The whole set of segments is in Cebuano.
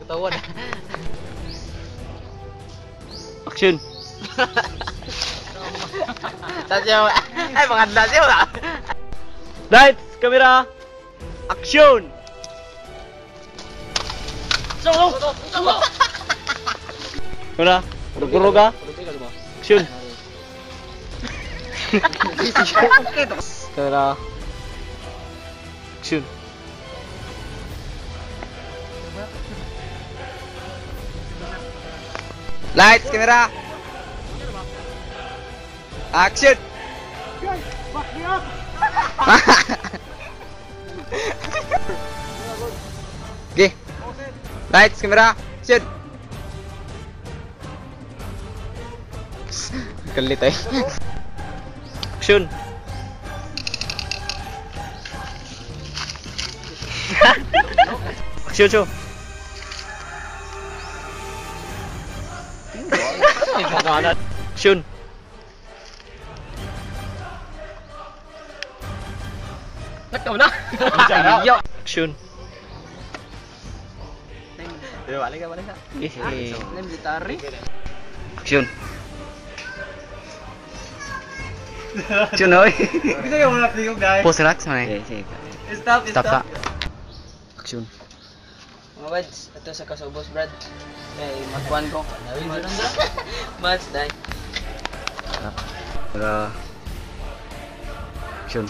Ketahuan. Action. Ay, mga tasyo. Lights, camera, action. Wala, ruga. Action. Camera. Action. Lights, camera. Action. Okay. Lights, camera, action. Kalit eh. Action. Action, action. Action. Nakaw na. Action. Balik ka, balik ka. Action. Action, oy. Bisa yung mga tingog dahil. Pose relax man eh. Stop, Stop ta. Action. Mga bads, ito sa Kasobos, Brad. Eh, magkuhan ko. Mads, dai. Para action.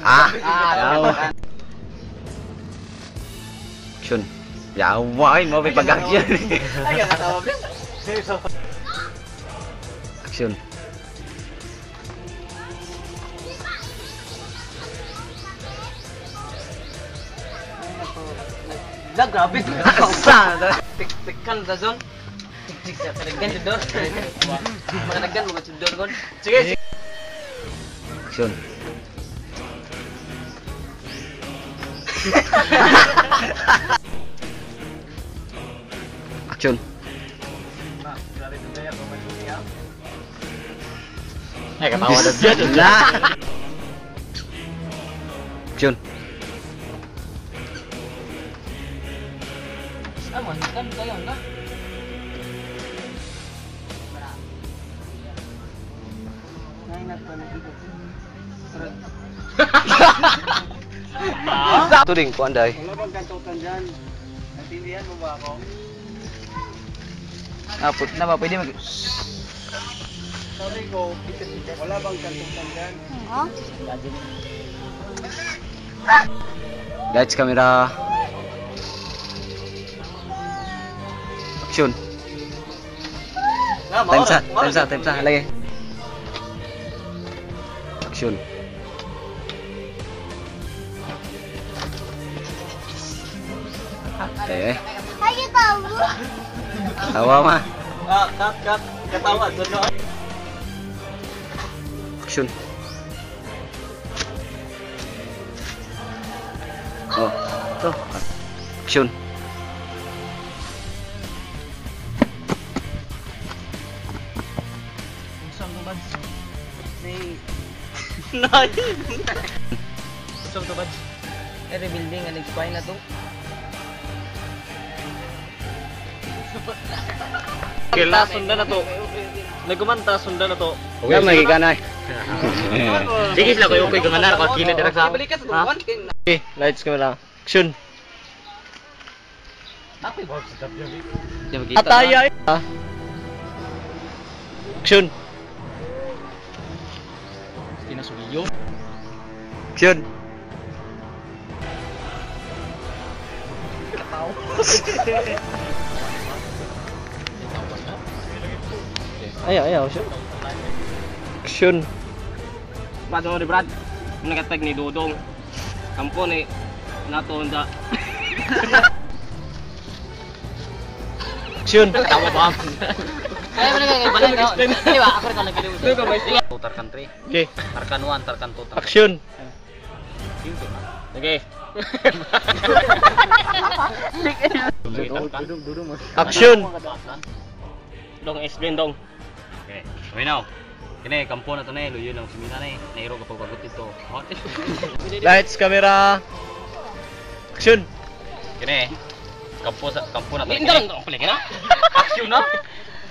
Ah, yawa. Action. Yawa ay mo may pag-action. Ay, katawa ba? Action. La, grabe. Asa? Tik-tikan sa zone. Tik-tik sa kanaggan sa door. Mga naggan, mga sa door kon. Sige, sige. Action. Action. Ay, katawa na siya. Action. Ah, man, kan tayo na. Ito din, kuan day. Wala bang kantutan dyan? Natindihan mo ba ako? Ah, put na ba pwede mag Sabi ko, wala bang kantutan dyan? Lights, camera. Action. Time sa, time sa, time sa, lagi. Action. Eh. Tawa ma. Ah, cut, cut. Katawa, doon na. Action. Oh, to. Action. Nay. Saan to, Bads? Eh, rebuilding ang nag-spy na to. Kila sundan na to. Nagkumanta sundan na to. Okay, may gikanay. Sige sila kayo okay ganganar ko kina dira sa. Okay, lights camera. Action. Ataya. Action. Action. Ayo, ayo, action. Action. Paano ni Brad? Nakatag ni Dodong. Kampo ni nato nda. Action. Tawa ba? Ay, wala nga balay na. Di ba? Ako rin nagkilim. Tarkan 3, Okay. Tarkan 1, Tarkan 2, Tarkan Action. Okay. Action. Dong explain dong. Okay. Okay now. Kini kampo na to na luyo lang sumina na eh. Nairo ka pagpagot ito. Lights, camera. Action. Kini kampo sa kampo na to. Hindi lang pala na. Action na.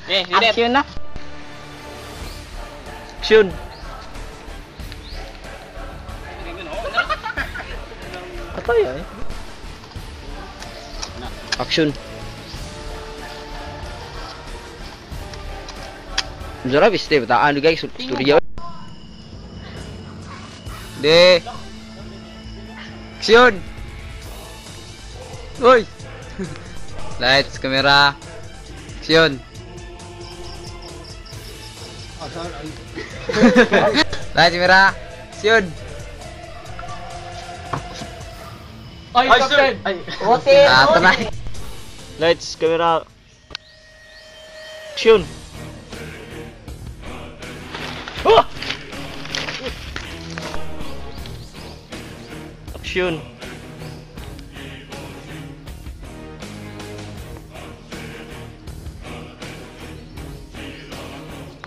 Eh, action na. Action. Patay ay. Action. Zara biste bataan guys studio. De. Action. Uy. Lights, camera. Action. Lights, camera. Action. Ay, Captain. Ay. Ah, tanay. Lights, camera. Action. Oh! Action.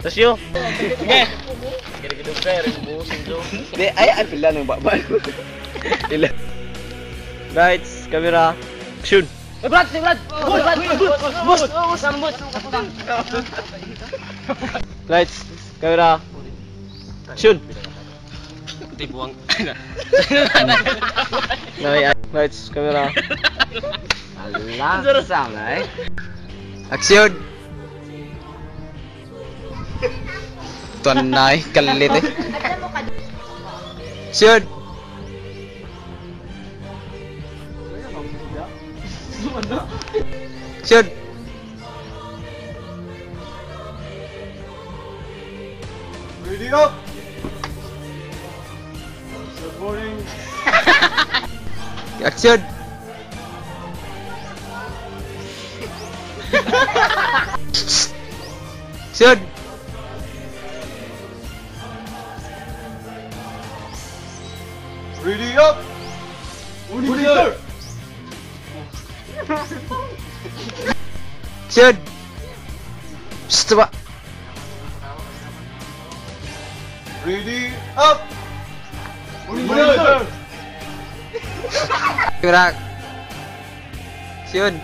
Tasyo. Sige. De, ay ay pila nang baba. Pila. Lights, camera. Action. Uy, Brad, si Brad. Brad, bus, bus, bus. Lights, camera. Action. Tibuang. Lights, camera. Ala, sama eh. Action. Tunay kalit eh. Action. Action. Ready up! Good morning. Action. Action. Ready up! Ready sir! Action. Psst, ba? Ready up! Ready sir! Camera. Action.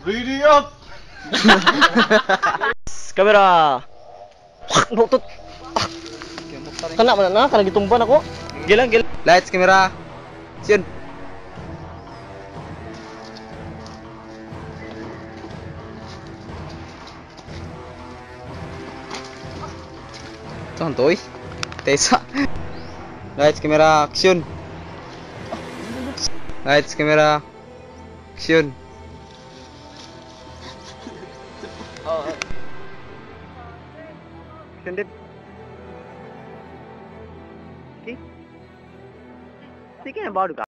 Ready up! Camera. Butot. Kana man na, kana gitumban ako. Gilang gilang. Lights, camera. Action. Ito ang toy. Tesa. Lights, camera, action. Lights, camera, action. Action, Dip. Okay. Sige na ba ka?